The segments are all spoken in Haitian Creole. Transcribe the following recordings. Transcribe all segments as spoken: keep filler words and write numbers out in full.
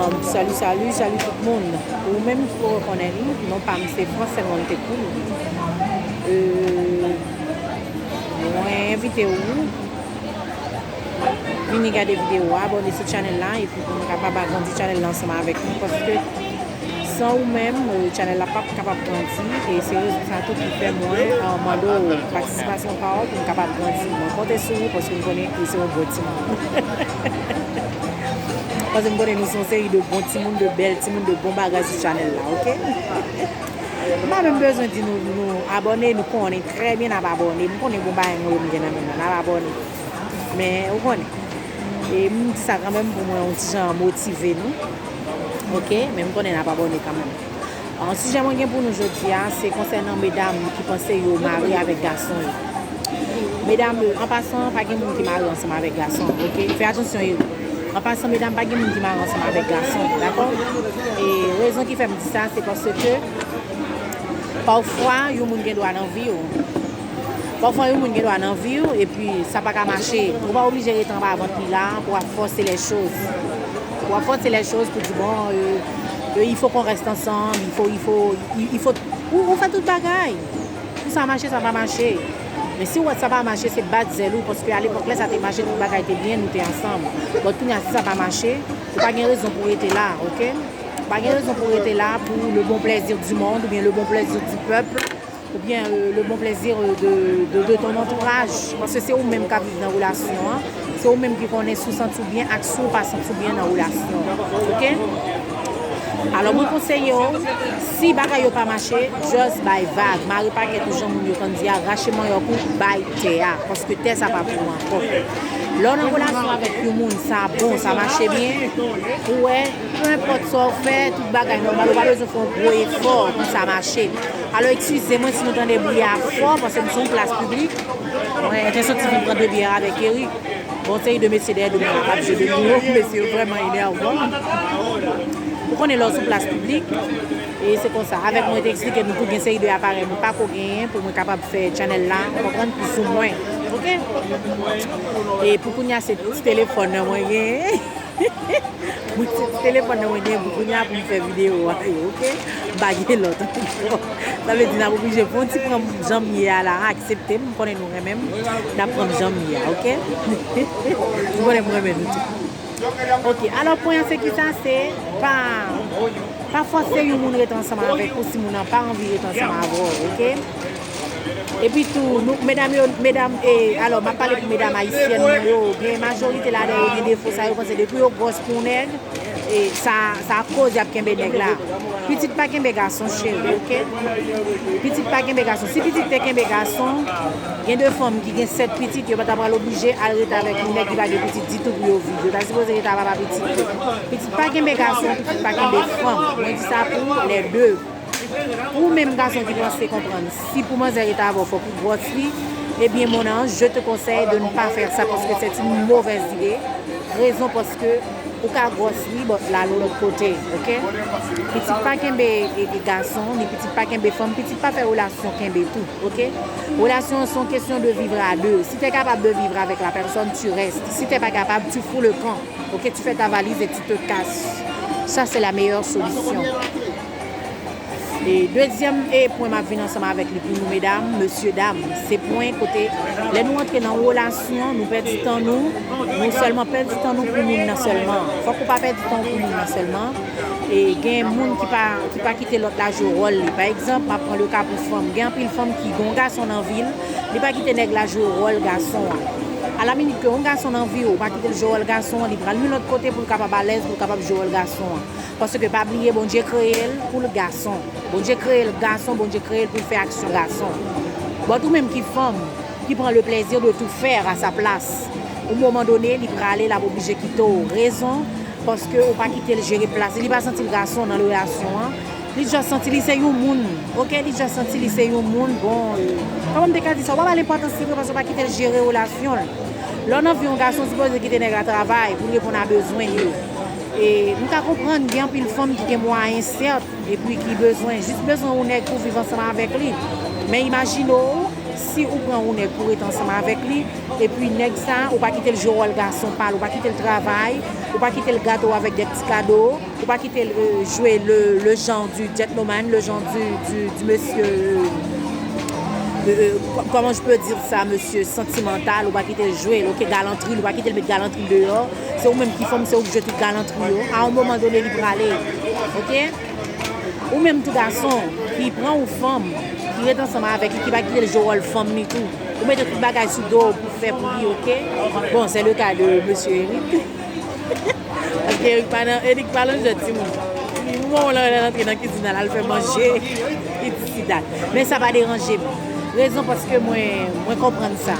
Salut, salut, salut tout moun. Ou menm ki poko konnen m, non pa m se Francine Montecool. Euh, mwen envite ou vini gade videyo a, abòne sou channel la, epi pou nou kapab agrandi channel la ansanm avèk nou, paske san ou menm, euh, channel la p ap kapab grandi, e se rezon sa tou ki fè mwen, euh, mande w patisipasyon pa w pou m kapab grandi. Mwen konte sou ou, paske m konnen ou se yon bon timoun. Paske m konnen nou se yon seri de bon timoun, de bèl timoun, de bon bagay sou channel la, ok? M pa menm bezwen di nou, nou abòne, nou konnen trè byen n ap abòne. M konnen bon bagay mwen yo m gen nan men mwen, n ap abòne. Men, ou konnen. E m di sa kanmenm pou mwen yon ti jan motive nou. Ok? Men m konnen n ap abòne kanmenm. An, sijè mwen gen pou nou jodi a, se konsènan medam ki panse yo mare avèk gason yo. Medam, an pasan, pa gen moun ki mare ansanm avèk gason, ok? Fè atansyon, e, an pasan, medam, pa gen moun ki mare ansanm avèk gason, dakò? E rezon ki fè m di sa, se paske pafwa, yon moun gen dwa nan vi w. Pafwa, yon moun gen dwa nan vi w, epi sa pa ka mache. Ou pa oblije rete anba vant li la pou w ap fòse lè choz. Pou w ap fòse lè choz pou di, bon, euh, euh, il faut qu'on reste ensemble, il faut, il faut, il, il faut, ou, ou fè tout bagay. Pou sa mache, sa pa mache. Men si w wè sa pa mache, se bat zèl ou, paske alepòk lè sa te mache, tout bagay te byen, nou te ansanm. Bon, kounye a, si sa pa mache, ou pa gen rezon pou rete la, ok? Ou pa gen rezon pou rete la pou le bon plaisir du monde oubyen le bon plaisir du peuple oubyen, euh, le bon plaisir, euh, de, de, de ton entourage. Paske se ou menm k ap viv nan relasyon an. Se ou menm ki konnen si w santi w byen ak si w pa santi w byen nan relasyon an. Ok? Alò, mwen konseye w, si bagay yo pa mache, just bay vag. Mare pakèt ou jan moun yo konn di a, rache manyòk ou, bay tè a. Paske tè sa pa pou ou ankò. Lè w nan relasyon avèk yon moun, sa bon, sa mache byen, ou wè, penenpòt sa w fè, tout bagay nòmal, ou pa bezwen fè yon gwo efò pou sa mache. Alò, eskize mwen si nou tande bri a fò, paske m sou yon plas piblik. Mwen te soti vin pran de byè avèk Eric. Bon, seri de mesye dèyè do mwen la k ap jwe de nou yo, mesye yo vrèman enèvan. Ou konnen lè w sou plas piblik, e se konsa. Avèk mwen, te eksplike nou tout gen seri de aparèy mwen pa ko genyen pou mwen kapab fè channel la, ou konprann, pou sou mwen. Ok? E pou kounye a, se ti telefòn nan mwen genyen. Mwen se ti telefòn nan mwen gen pou kounye a pou m fè videyo a yo, ok? M pa gen lòt ankò. Sa vle di n ap oblije fè yon ti pran m jan m ye a la, aksepte m, m konnen nou renmen m. N ap pran m jan m ye a, ok? M konnen m renmen nou tou. Ok, alò pwen an se kisa? Se pa, pa fòse yon moun rete ansanm avèk ou si moun nan pa anvi rete ansanm avè w, ok? Epi tou, nou, medam yo, medam, e, alò, m ap pale pou medam ayisyèn nou yo, gen majorite ladan yo gen defo sa, yo panse depi yo gwòs pou yon nèg, e, sa, sa ap koz y ap kenbe nèg la. Pitit pa kenbe gason, cheri, ok? Pitit pa kenbe gason. Si pitit te kenbe gason, gen de fanm ki gen sèt pitit, yo pa ta pral oblije al rete avèk yon nèg ki pa gen pitit ditou pou yo viv. Yo ta sipoze rete ak papa pitit yo. Pitit pa kenbe gason, pitit pa kenbe fanm. Mwen di sa pou lè de. Ou menm gason ki panse konprann, si pou manzè rete avè w, fòk ou gwòs li, ebyen, mon ange, je te conseille de ne pas faire ça parce que c'est une mauvaise idée. Rezon paske ou ka gwòs li, but l al yon lòt kote, ok? Pitit pa kenbe e, e gason, ni pitit pa kenbe fanm, pitit pa fè relasyon kenbe tou, ok? Relasyon an se yon kesyon de vivre à deux. Si tu es capable de vivre avec la personne, tu restes. Si tu n'es pas capable, tu fous le camp, ok? Tu fais ta valise et tu te casses. Ça, c'est la meilleure solution. E dezyèm, e, pwen m ap vin ansanm avèk li pou nou medam, mesye dam, se pwen kote lè nou antre nan relasyon, nou pèdi tan nou, nou sèlman pèdi tan nou pou moun nan sèlman. Fòk ou pa pèdi tan w pou moun nan sèlman. E gen moun ki pa, ki pa kite lòt la jwe wòl li. Pa egzanp, m ap pran le ka pou fanm. Gen anpil fanm ki gen yon gason nan vi l, li pa kite nèg la jwe wòl gason an. A la minit ke yon gason nan vi w, ou pa kite l jwe wòl gason an, li pral yon lòt kote pou l kapab alèz, pou l kapab jwe wòl gason an. Paske pa bliye, Bondye kreye l pou l gason. Bondye kreye l gason, Bondye kreye l pou l fè aksyon gason. But ou menm ki fanm, ki pran le plaisir de tout faire à sa place, yon moman done, li prale, l ap oblije kite w. Rezon, paske ou pa kite l jere plas li, li pa santi l gason nan relasyon an. Li just santi li se yon moun, ok? Li just santi li se yon moun, bon, euh, kòman m te ka di sa? Ou pa ba l enpòtans li vre paske ou pa kite l jere relasyon l. Lè w nan vi yon gason, ou sipoze kite nèg la travay pou l reponn a bezwen l yo. E m ka konprann, gen anpil fanm ki gen mwayen, sèt, epi ki bezwen, jis bezwen yon nèg pou viv ansanm avèk li. Men imajine w, Si ou pran yon nèg pou ret ansanm avèk li, epi nèg sa, ou pa kite l jwe wòl gason pa l, ou pa kite l travay, ou pa kite l gate w avèk de ti kado, ou pa kite l euh, jwe le, le genre du gentleman, le genre du, du, du monsieur, euh, euh, euh, comment je peux dire ça, monsieur sentimental, ou pa kite l jwe l, ok, galantri l, ou pa kite l met galantri l deyò. Se ou menm ki fanm, se ou ki jwe tout galantri yo. A yon moman done, li prale, ok? Ou menm tou gason ki pran yon fanm, ki ret ansanm avèk li, ki pa kite l jwe wòl fanm li tou. Ou mete tout bagay sou do w pou fè pou li, ok? Bon, c'est le cas de monsieur Eric. Paske Eric pa nan, Eric pa nan jwèt timoun. Li bon la, lè l antre nan kizin nan, l al fè manje, li di si dat. Men sa pa deranje m. Rezon paske mwen, mwen konprann sa.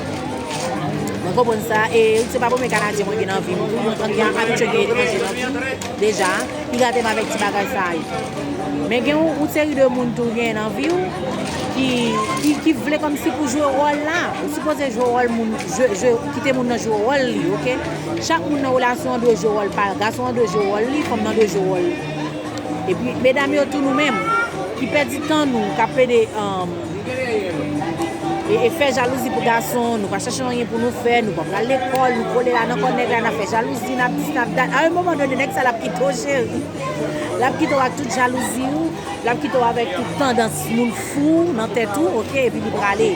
Mwen konprann sa. E se pa premye Kanadyen mwen gen nan vi m tou. Mwen konn gen abitye gen etranje nan vi m deja. Li gate m avèk ti bagay sa yo. Men gen yon, yon seri de moun tou gen nan vi w ki, ki, ki vle kòmsi pou jwe wòl la. Ou sipoze jwe wòl moun, jwe, jwe, kite moun nan jwe wòl li, ok? Chak moun nan relasyon an dwe jwe wòl pa l. Gason an dwe jwe wòl li, fanm nan dwe jwe wòl li. Epi medam yo tou nou menm, ki pèdi tan nou, k ap plede um, e, e fè jalouzi pou gason, nou pa chache anyen pou nou fè, nou pa pral lekòl, nou kole la nan kò nèg la, n ap fè jalouzi, n ap dis, n ap dat. A yon moman done, nèg sa l ap kite w cheri. L ap kite w ak tout jalouzi w, l ap kite w avèk tout tandans moun fou nan tèt ou, ok, epi li prale.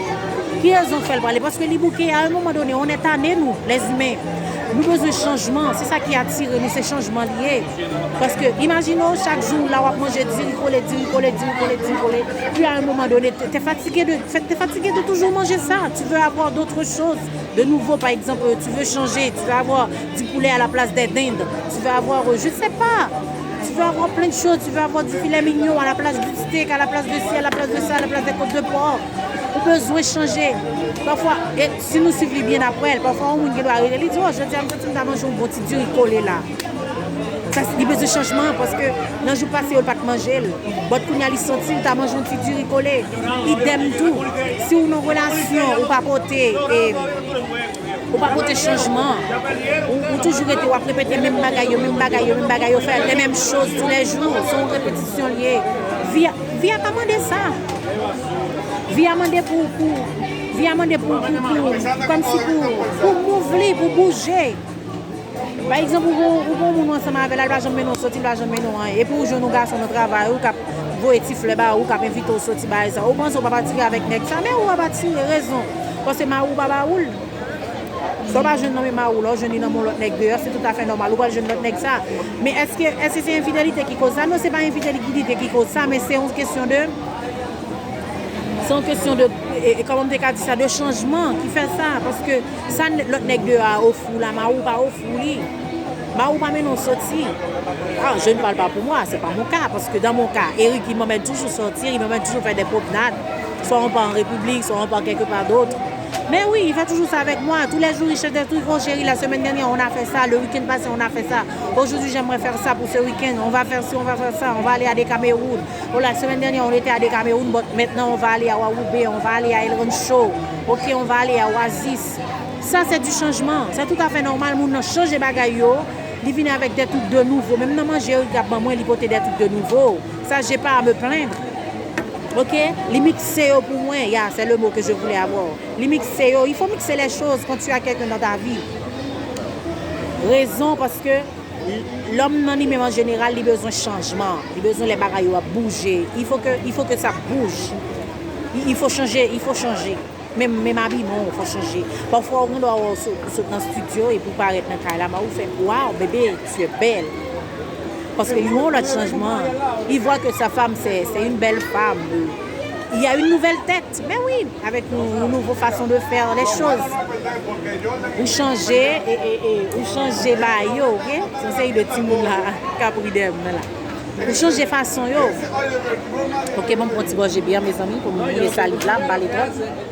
Ki rezon k fè l prale? Paske li bouke, a yon moman done, on est tanné nou, lèzimen. Nou bezwen chanjman, se sa ki atire nou, se chanjman li ye. Paske imajine w chak jou la w ap manje diri kole, diri kole, diri kole, diri kole. Puis à un moment donné, t'es fatigué de, t'es fatigué de toujours manger ça. Tu veux avoir d'autres choses de nouveau, par exemple, tu veux changer, tu veux avoir du poulet à la place des dindes, tu veux avoir, euh, je sais pas, tu veux avoir plein de choses, tu veux avoir du filet mignon à la place du steak, à la place de ci, à la place de ça, à la place des côtes de porc. Ou bezwen chanje. Pafwa, e si nou swiv li byen apre l, pafwa yon moun gen dwa rele li di, o, jodi a m santi m ta manje yon bon ti diri kole la. Sa, li bezwen chanjman, paske nan jou pase yo, l pa t manje l. But kounye a, li santi l ta manje yon ti diri kole. Idèm tou, si w nan relasyon, ou pa pote, e, ou pa pote chanjman, ou, ou toujou rete, w ap repete menm bagay yo, menm bagay yo, menm bagay yo, fè les mêmes choses tous les jours, se yon repetisyon l ye. Vi a, vi a pa mande sa. Vi a mande pou, pou, vi a mande pou, pou, pou, kòmsi pou, pou move li, pou bouje. Pa egzanp, ou gon, ou gon moun ansanm avè l, l pa janm mennen w soti, l pa janm mennen w anyen. Epi ou jwenn yon gason nan travay ou k ap voye ti flè ba ou, k ap envite w soti bagay sa. Ou panse w p ap atire avèk nèg sa, men ou ap atire, rezon. Paske mari w pa ba ou l. Sa w pa jwenn nan men mari w la, w jwenn li nan men yon lòt nèg deyò, se toutafè nòmal, ou pral jwenn lòt nèg sa. Men èske, èske se enfidelite ki koz sa? Non, se pa enfidelite ki koz sa, men se yon kesyon de, se yon kesyon de, e, e, kòman m te ka di sa, de chanjman ki fè sa. Paske sa n-, lòt nèg deyò a ofri w la, mari w pa ofri w li. Mari w pa mennen w soti. Ah, je ne parle pas pour moi, c'est pas mon cas, parce que dans mon cas, Eric, il m'emmène toujours sortir, il m'emmène toujours faire des promenades, soit on part en République, soit on part quelque part d'autre. Mais oui, il fait toujours ça avec moi. Tous les jours, il cherche des trucs. Oh chérie, la semaine dernière, on a fait ça. Le week-end passé, on a fait ça. Aujourd'hui, j'aimerais faire ça pour ce week-end. On va faire ci, on va faire ça. On va aller à Decameroun. Oh, la semaine dernière, on était à Decameroun, but maintenant, on va aller à Wawoube, on va aller à El Rancho. Ok, on va aller à Oasis. Sa, se di chanjman. Se toutafè nòmal, moun nan chanje bagay yo. Li vini avèk de tout de nouvo. Menm nan manje yo, li t ap ban mwen, li pote de tout de nouvo. Ça, j'ai pas à me plaindre. Ok? Li mikse yo pou mwen. Ya, c'est le mot que je voulais avoir. Li mikse yo. Il faut mixer les choses quand tu as quelqu'un dans ta vie. Rezon, paske lòm nan li menm an jeneral, li bezwen chanjman. Li bezwen lè bagay yo ap bouje. Il faut que, il faut que ça bouge. Il, il faut changer, il faut changer. Menm, menm abiman w, fò chanje. Pafwa, ou gen dwa wè w sot, sot nan estidyo epi w parèt nan kay la, men ou fè, waw, bebe, tu es belle. Paske yon lòt chanjman. Il voit que sa femme, c'est, c'est une belle femme. Il y a une nouvelle tête. Mais oui, avec une, une nouvelle façon de faire les choses. Ou chanje, e, e, e, ou chanje ba yo, ok? Se yon seri de timoun la, k ap ri dèyè m nan la. Ou chanje fason yo. Ok, bon, m pran ti gòje byen, mezanmi, pou m vide saliv la, m pale twòp.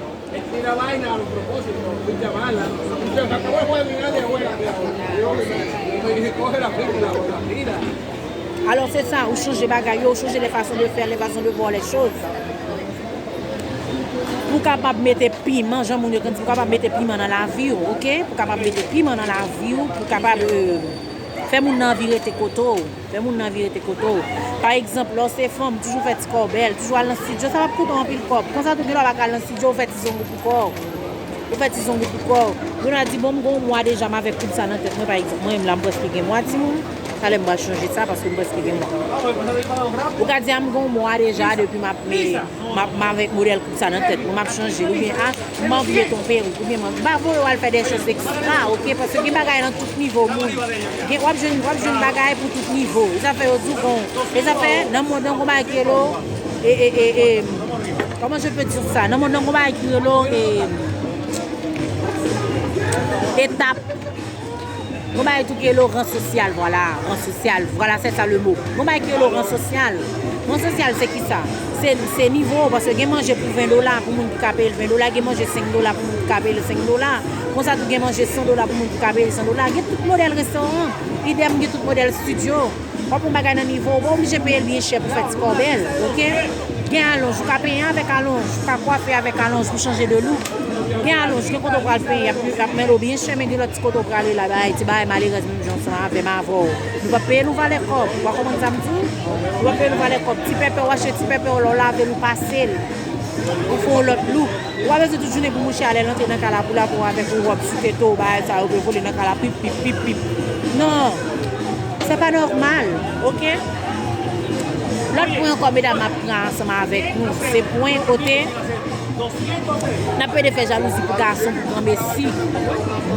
Alò, se sa, ou chanje bagay yo, ou chanje les façons de faire, les façons de voir les choses. Pou kapab mete piman, jan moun yo konn di, pou kapab mete piman nan lavi w, ok? Pou kapab mete piman nan lavi w, pou kapab, euh, Fè moun nan anvi rete kote w. Fè moun nan anvi rete kote w. Pa egzanp, lè w se fanm, toujou fè ti kò w bèl, toujou al nan estidyo, sa p ap koute w anpil kòb. Konsa tou, gen dwa pa ka al nan estidyo, ou fè ti zong ou pou kò w. Ou fè ti zong ou pou kò w. Ou gen dwa di, bon, m gen yon mwa deja, m avèk koup sa nan tèt mwen, pa egzanp. Mwen menm la, m prèske gen mwa, timoun. Talè m pral chanje sa, paske m prèske gen mwa. Ou ka di, a, m gen yon mwa deja, depi m ap, m, m ap, m avèk modèl koup sa nan tèt mwen, m ap chanje l, oubyen, a, m anvi mete yon perik, oubyen m anvi, m pa voye w al fè de choz ekstra, oke? Paske gen bagay nan tout nivo moun. Gen, w ap jwenn, w ap jwenn bagay pou tout nivo. E sa fè yo di w gon, e sa fè, nan mond nan, gon bagay ki rele, e, e, e, e, kòman je peux dire sa? Nan mond nan, gon bagay ki rele, e, etap. Gon bagay tou ki rele ran sosyal, vwala, ran sosyal, vwala, c'est ça le mot. Gon bagay ki rele ran sosyal. Ran sosyal, se ki sa? Se, se nivo, paske gen manje pou ven dola pou moun ki ka peye l ven dola, gen manje senk dola pou moun ki ka peye l senk dola. Konsa tou gen manje san dola pou moun ki ka peye l san dola. Gen tout modèl restoran. Idèm, gen tout modèl estidyo. W ap pran bagay nan nivo, ou pa oblije peye l byen chè pou fè ti kò bèl, oke? Gen alonj, ou ka penyen avèk alonj, ou ka kwafe avèk alonj pou chanje de look. Gen alonj, gen kote w pral penyen, y ap, y ap mennen w byen chè, men gen lòt ti kote w prale la, bagay, ti bagay malerèz menm jan ansanm avè m, avè w. Nou p ap peye nou valè kòb, ou pa konprann sa m di w? Nou p ap peye nou valè kòb. Ti pèpè, w achte ti pèpè w, lè w lave l, ou pase l. Ou fè yon lòt look. Ou pa bezwen tout jounen pou mouche a lè l antre nan kay la pou l ap wè w avèk yon wòb sou tete w, bagay sa yo, pou l vole nan kay la, pip, pip, pip, pip. Non. Se pa nòmal, oke? Lòt pwen ankò, medam, m ap pran ansanm avèk nou, se pwen kote n ap plede fè jalouzi pou gason, pou granmesi.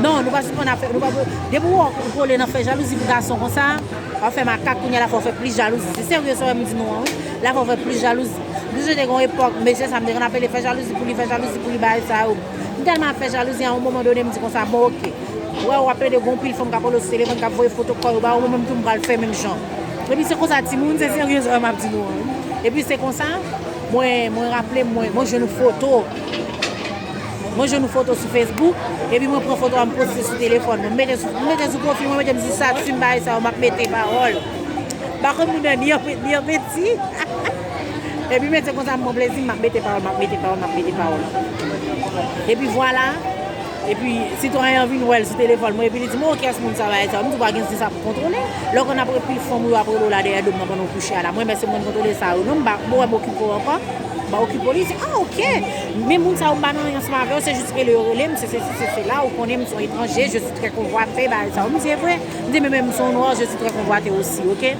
Non, nou pa sispann ap fè, nou pa, depi w wè w kole nan fè jalouzi pou gason konsa, w ap fè makak, kounye a la fè w fè plis jalouzi. Se serye sa w wè m di nou an, wi. La fè w fè plis jalouzi. M sonje te gen yon epòk, mesye sa m te konn ap rele fè jalouzi pou li, fè jalouzi pou li, bagay sa yo. M tèlman ap fè jalouzi, a yon moman done, m di konsa, bon, oke. Ou wè, w ap plede gen yon pil fanm k ap rele w sou telefòn, k ap voye foto kò yo ba ou, mwen menm tou m pral fè menm jan. Epi se konsa, timoun, se serye sa m ap di nou an, wi. Epi se konsa, mwen, mwen raple m, mwen, mwen jwenn yon foto. Mwen jwenn yon foto sou Facebook, epi mwen pran foto a, m poste sou telefòn mwen. M mete sou, m mete sou pwofil mwen, mete m sou estati m, bagay sa yo, m ap mete pawòl. M pa konn moun nan ni an, ni an peti. Epi mete konsa, m pran plezi m, m ap mete pawòl, m ap mete pawòl, m ap mete pawòl. Epi vwala. Epi sitwayen an vin wè l sou telefòn mwen, epi li di m, "O, kiyès moun sa, bagay sa yo?" M di, "Pa gen sa pou kontwole." Lè w konn ap anpil fanm yo ap rele w la dèyè do m nan pandan w kouche a la. Mwen, men se mwen kontwole sa yo. Non, m pa, bon, wè m okipe w ankò. M pa okipe w. Li di, "Ah, oke. Men moun sa yo, m pa nan anyen ansanm avè yo, se jis rele yo rele m, se sesi, se sela, ou konnen m se yon etranje, je suis très convoité, bagay sa yo." M di, "E vre?" M di, "Men menm m se yon nwa, je suis très convoité aussi, oke?"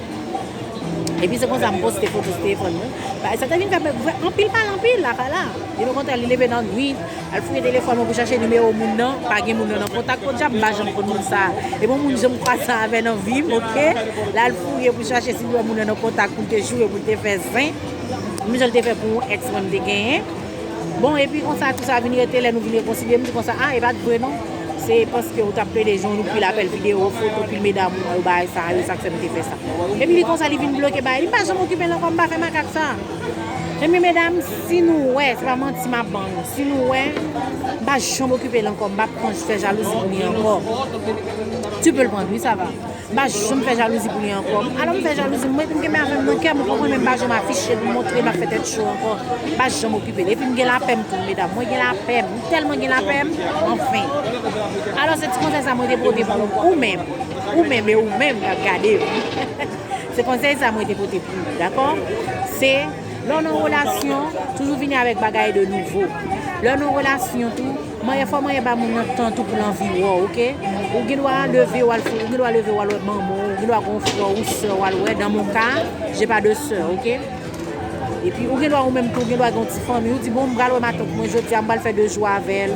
Epi se konsa m poste foto sou telefòn mwen. Bagay sa te vin fè m vre anpil pale anpil la, pa la. Byen okontrè, li leve nan nwit, al fouye telefòn mwen pou chache nimewo moun nan, pa gen moun nan nan kontak, podyab, m pa janm konn moun sa. E bon moun jan m kwaze avè nan vi m, oke? L al fouye pou chache si l wè moun nan nan kontak pou l te joure, pou l te fè zen. Menm jan l te fè pou yon èks mwen m te genyen. Bon, epi konsa, tou sa vin rete, lè nou vin rekonsilye, m di konsa, "Ah, e pa t vre non. Se paske ou t ap plede jwenn ou pil apèl videyo, foto, pil medam ou yo, bagay sa yo, sa k fè m te fè sa." Epi li konsa, li vin bloke bagay. Li pa janm okipe l ankò, m pa fè makak sa. Ebyen, medam, si nou wè, se pa manti m ap ban nou. Si nou wè, m pa janm okipe l ankò, m p ap pran fè jalouzi pou li ankò. Tu peux le prendre, oui, ça va. M pa janm fè jalouzi pou li ankò. Alò, m fè jalouzi, mwen, epi m kenbe avè m nan kè m, ou konprann, men m pa janm afiche l pou montre m ap fè tèt cho ankò. M pa janm okipe l. Epi m gen lapè m tou, medam. Mwen gen lapè m. M tèlman gen lapè m, anfen. Alò, se ti konsèy sa mwen te pote pou ou menm. Ou menm e ou menm k ap gade m. Se konsèy sa mwen te pote pou ou, dakò? Se, lè w nan relasyon, toujou vini avèk bagay de nouvo. Lè w nan relasyon tou, manyen, fò manyen ba moun nan tan tou pou l anvi wè w, oke? Ou gen dwa leve w al fou, ou gen dwa leve w al wè manman w, ou gen dwa gen yon frè ou sè w al wè, dans mon cas, j'ai pas de sœur, oke? Epi ou gen dwa ou menm tou, ou gen dwa gen yon ti fanmi, ou di, "Bon, m pral wè matant mwen jodi a, m pral fè de jou avè l,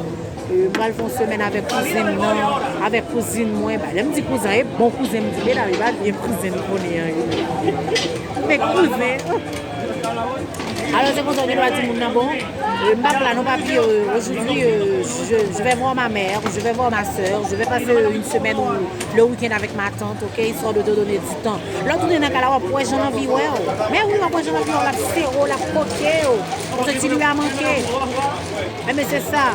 e, m pral fè yon semèn avèk kouzen m nan, avèk kouzin mwen." Ba, lè m di kouzen, e bon kouzen m di, medam, e pa vye kouzen nou konnen an, e. Men kouzen. Alò, se konsa, ou gen dwa di moun nan, "Bon, e, m p ap la non, papi, e, aujourd'hui, e, je, je vais voir ma mère, je vais voir ma sœur, je vais passer une semaine ou le week-end avec ma tante, ok, histoire de te donner du temps." Lè w tounen nan kay la, w ap wè jan l anvi wè w. Men wi, w ap wè jan l anvi wè w, l ap sere w, l ap koke w. Paske ti li a manke. Enben, se sa.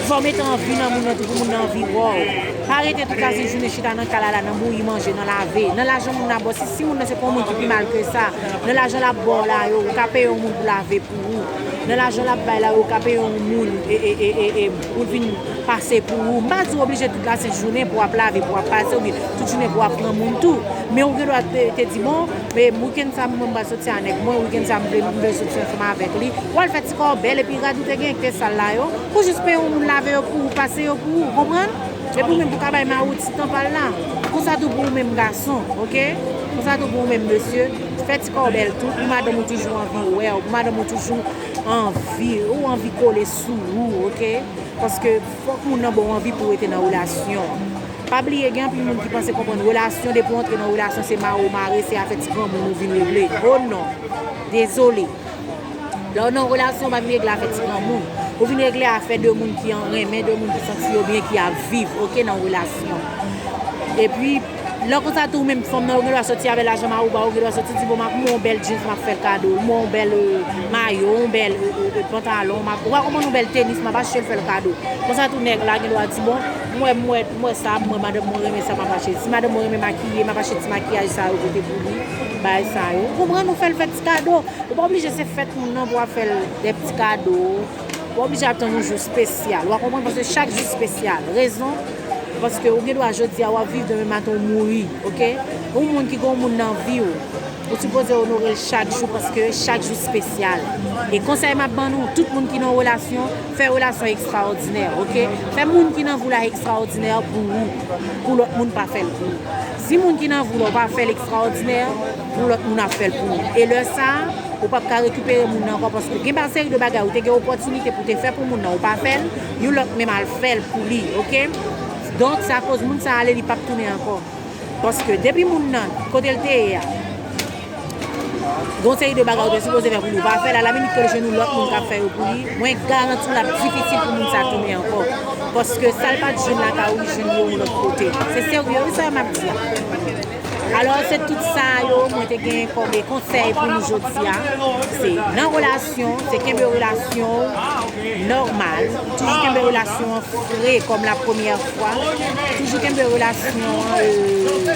Fò w mete anvi nan moun nan tou pou moun nan anvi wè w. Pa rete tout lajounen chita nan kay la, la, nan bouyi manje, nan lave. Nan lajan moun nan ba w, si, si moun nan se pa yon moun ki pi mal ke sa, nan lajan l ap ba w la yo, ou ka peye yon moun pou lave pou ou. Nan lajan l ap bay la yo, ou ka peye yon moun, e, e, e, e, e, pou l vin pase pou ou. M pa di w oblije tout la sent jounen pou w ap lave, pou w ap pase, oubyen tout jounen pou w ap pran moun tou. Men ou gen dwa te, te di, bon, men wikenn sa mwen m pral soti a nèg mwen, wikenn sa m vle, m vle soti ansanm avèk li. W al fè ti kò w bèl epi rad ou te gen ki te sal la yo, pou jis peye yon moun lave yo pou ou, pase yo pou ou, konprann? Epi ou menm pou ka bay mari w ti tan pa l la. Konsa tou pou ou menm gason, oke? Konsa tou pou ou menm mesye, fè ti kò w bèl tou, pou madanm ou toujou anvi wè w, pou madanm ou toujou anvi, ou anvi kole sou ou, oke? Paske fòk moun nan ba w anvi pou w rete nan relasyon an. Pa bliye, gen anpil moun ki panse konprann relasyon, depi w antre nan relasyon, se mare w mare, se afè ti granmoun ou vin regle. Oh non! Dezole. Lè w nan relasyon, w pa vin regle afè ti granmoun. Ou vin regle afè de moun ki an renmen, de moun ki santi yo byen, ki ap viv, oke, nan relasyon. Epi, lè konsa tou, ou menm fanm nan, ou gen dwa soti avè lajan mari w ba ou, ou gen dwa soti di, bon, m ap mwen yon bèl jeans, m ap fè l kado, mwen yon bèl, euh, mayo, yon bèl, euh, euh, euh, pantalon, m ap, ou pa konprann, yon bèl tenis, m ap achte l, fè l kado. Konsa tou, nèg la gen dwa di, bon, mwen, mwen, mwen sa, mwen, madanm mwen renmen sa, m ap achte. Si madanm mwen renmen makiye, m ap achte ti makiyaj sa yo pote pou li, bagay sa yo. Ou konprann, ou fè l fè ti kado. Ou pa oblije se fèt moun nan pou w ap fè l de ti kado. Ou pa oblije ap tann yon jou espesyal. W a konprann, paske chak jou espesyal. Rezon, paske ou gen dwa jodi a w ap viv, demen maten w mouri, oke? Yon moun ki gen yon moun nan vi w, ou sipoze onore l chak jou, paske chak jou espesyal. E konsèy m ap ban nou, tout moun ki nan yon relasyon, fè relasyon ekstraòdinè, oke? Fè moun ki nan vi w la ekstraòdinè pou ou, pou lòt moun pa fè l pou ou. Si moun ki nan vi w la, ou pa fè l ekstraòdinè, yon lòt moun ap fè l pou ou. E lè sa a, ou p ap ka rekipere moun nan ankò, paske gen pa seri de bagay ou te gen opòtinite pou te fè pou moun nan, ou pa fè l, yon lòt menm al fè l pou li, oke? Donk, sa koz moun sa a ale, li p ap tounen ankò. Paske depi moun nan, kote l te ye a, gen yon seri de bagay ou te sipoze fè pou li, ou pa fè l, a la minit ke l jwenn yon lòt moun k ap fè yo pou li, mwen garanti w l ap difisil pou moun sa tounen ankò. Paske sa l pa t jwenn lakay ou, li jwenn li yon lòt kote. Se serye, wi, sa m ap di a. Alò, se tout sa yo mwen te gen kòm konsèy pou nou jodi a. Se nan relasyon, se kenbe relasyon nòmal. Toujou kenbe relasyon an fre kòm la premyè fwa. Toujou kenbe relasyon an, euh,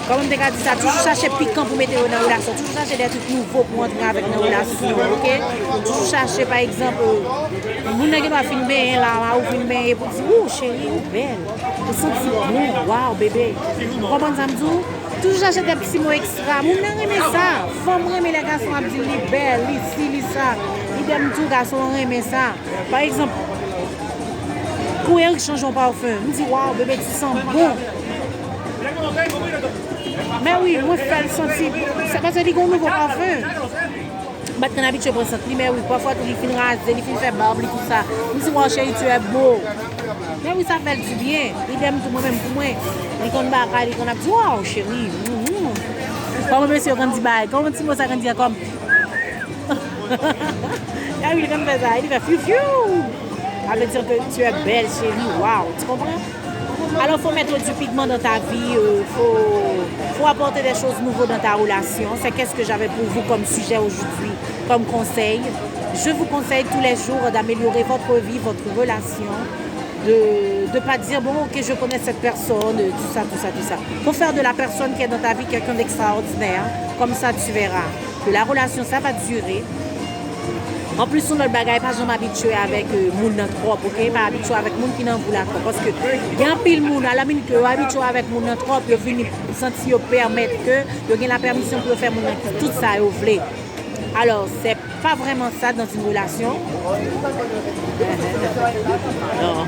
kòman m te ka di sa? Toujou chache pikan pou mete yo nan relasyon. Toujou chache de trik nouvo pou antre avèk nan relasyon, oke? Toujou chache, pa egzanp, euh, moun nan gen dwa fin benyen la, ou fin benyen pou di, wou, cheri, ou bèl. Ou santi bon, waw, bebe. Ou konprann sa m di w? Toujou chache de ti mo ekstra. Moun nan renmen sa. Fanm renmen lè gason ap di l li bèl, li si, li sa. Idèm tou, gason an renmen sa. Pa egzanp, kou Eric chanje yon pafen, m di, waw, bebe, tu sens bon. Men wi, mwen fè l santi, se paske li gen yon nouvo pafen. M pa t konn abitye pran sant li, men wi, pafwa tou li fin raze, li fin fè bab li, tout sa. M di, waw, cheri, tu es beau. Men wi, sa fè l di byen. Idèm tou, mwen menm pou mwen. Li konn bagay, li konn ap di, waw, cheri. Mm, mm. Kòman mesye yo konn di bagay? Kòman ti mo sa konn di ankò? Ah wi, li konn fè sa. Li fè fiu fiu. Ça veut dire que tu es belle, chérie. Waw, tu comprends? Alors, faut mettre du pigment dans ta vie, euh, faut, faut apporter des choses nouveaux dans ta relation. C'est qu'est-ce que j'avais pour vous comme sujet aujourd'hui, comme conseil. Je vous conseille tous les jours d'améliorer votre vie, votre relation, de, de pas dire, bon, ok, je connais cette personne, tout ça, tout ça, tout ça. Faut faire de la personne qui est dans ta vie quelqu'un d'extraordinaire. Comme ça, tu verras que la relation, ça va durer. Anplis, yon lòt bagay, pa janm abitye avèk, euh, moun nan twòp, oke? Pa abitye avèk moun ki nan vi w la twòp. Paske gen anpil moun, a la minit ke yo abitye avèk moun nan twòp, yo vini santi yo pèmèt ke yo gen la pèmisyon pou yo fè moun nan tout sa yo vle. Alors, c'est pas vraiment ça dans une relation. Non.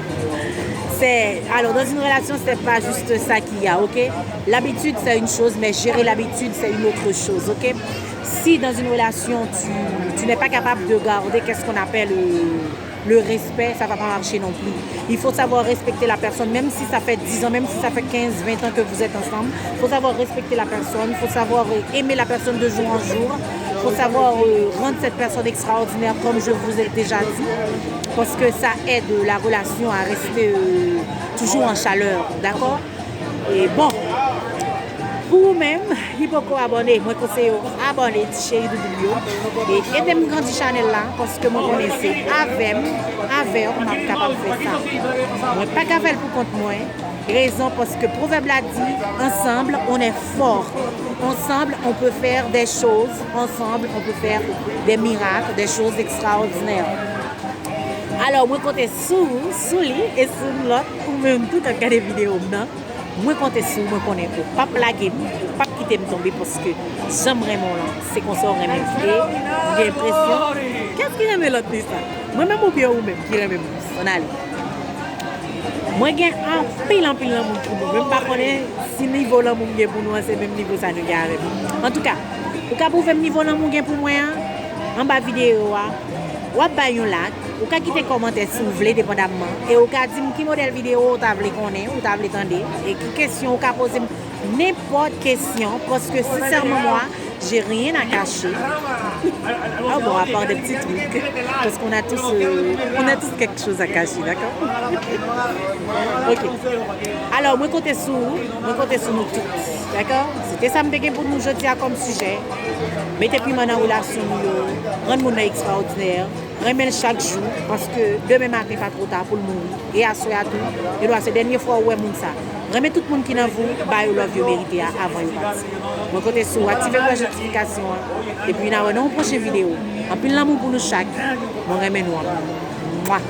C'est, alors, dans une relation, c'est pas juste ça qu'il y a, ok? L'habitude, c'est une chose, mais gérer l'habitude, c'est une autre chose, ok? Si dans une relation, tu, tu n'es pas capable de garder, qu'est-ce qu'on appelle, euh, le respect, ça va pas marcher non plus. Il faut savoir respecter la personne, même si ça fait dix ans, même si ça fait quinze, vingt ans que vous êtes ensemble. Il faut savoir respecter la personne, il faut savoir, euh, aimer la personne de jour en jour. Il faut savoir, euh, rendre cette personne extraordinaire, comme je vous ai déjà dit, parce que ça aide la relation à rester, euh, toujours en chaleur, d'accord? E bon, pou ou menm ki poko abòne, mwen konseye w abòne, ti cheri doudou m yo. E ede m grandi chanèl la, paske mwen konnen se avè m, avè w, m ap kapab fè sa. Mwen pa ka fè l pou kont mwen. Rezon, paske pwovèb la di, ensemble, on est fort. Ensemble, on peut faire des choses. Ensemble, on peut faire des miracles, des choses extraordinaires. Alò, mwen konte sou ou, sou li e sou lòt ou menm tou k ap gade videyo m nan. Mwen konte sou ou, mwen konnen ou p ap lage m, ou p ap kite m tonbe paske jan m renmen w lan, se konsa w renmen m kite. M gen enpresyon. Kiyès ki renmen lòt li sa? Mwen menm oubyen ou menm ki renmen m? Ann ale. Mwen gen anpil, anpil lanmou pou nou, men m pa konnen si nivo lanmou m gen pou nou an se menm nivo sa nou gen avè m. Antouka, ou ka pwouve m nivo lanmou w gen pou mwen an anba videyo a. W ap bay yon like, ou ka kite kòmantè si w vle, depandamman, e ou ka di m ki modèl videyo ou ta vle konnen, ou ta vle tande, e ki kesyon ou ka poze m, nenpòt kesyon, paske sincèrement moi, j'ai rien à cacher. Ah bon, à part des petits trucs, parce qu'on a tous, euh, on a tous quelque chose à cacher, d'accord? Ok. Alò, mwen konte sou ou, mwen konte sou nou tout, dakò? Se te sa m te gen pou nou jodi a kòm sijè. Mete piman nan relasyon nou yo, rann moun nan ekstraòdinè, renmen l chak jou, paske demen maten pa twò ta pou l mouri. E aswè a tou, gendwa se dènye fwa ou wè moun sa. Renmen tout moun ki nan vi w, ba yo love yo merite a avan yo pati. Mwen konte sou ou, aktive klòch notifikasyon an, epi n a wè nan yon pwochen videyo. Anpil lanmou pou nou chak. Mwen renmen nou anpil. Mwa.